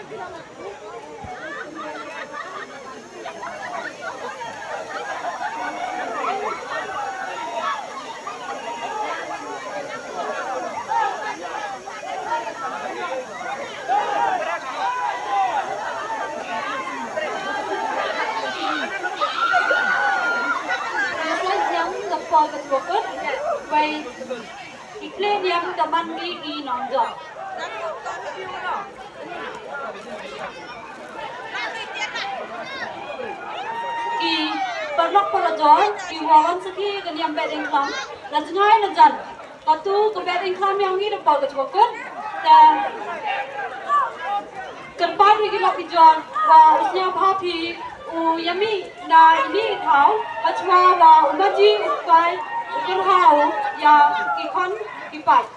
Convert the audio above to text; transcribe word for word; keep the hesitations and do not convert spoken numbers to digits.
Nga slem niam da poi ka chwa kut, wei ki khleh niam da man ki ki nongjop. Ki paralok parajor, ki wa wan sakhi ka niam Behdieñkhlam, la jngai la jan katu ka Behdieñkhlam yong i da poi ka chwa kut. Te kyrpad hi ki lok ki jor wa u sñiawbha phi u yamih na ini i thaw, hachwa wa u maji u kai u kyrhaw ya ki khon ki pait.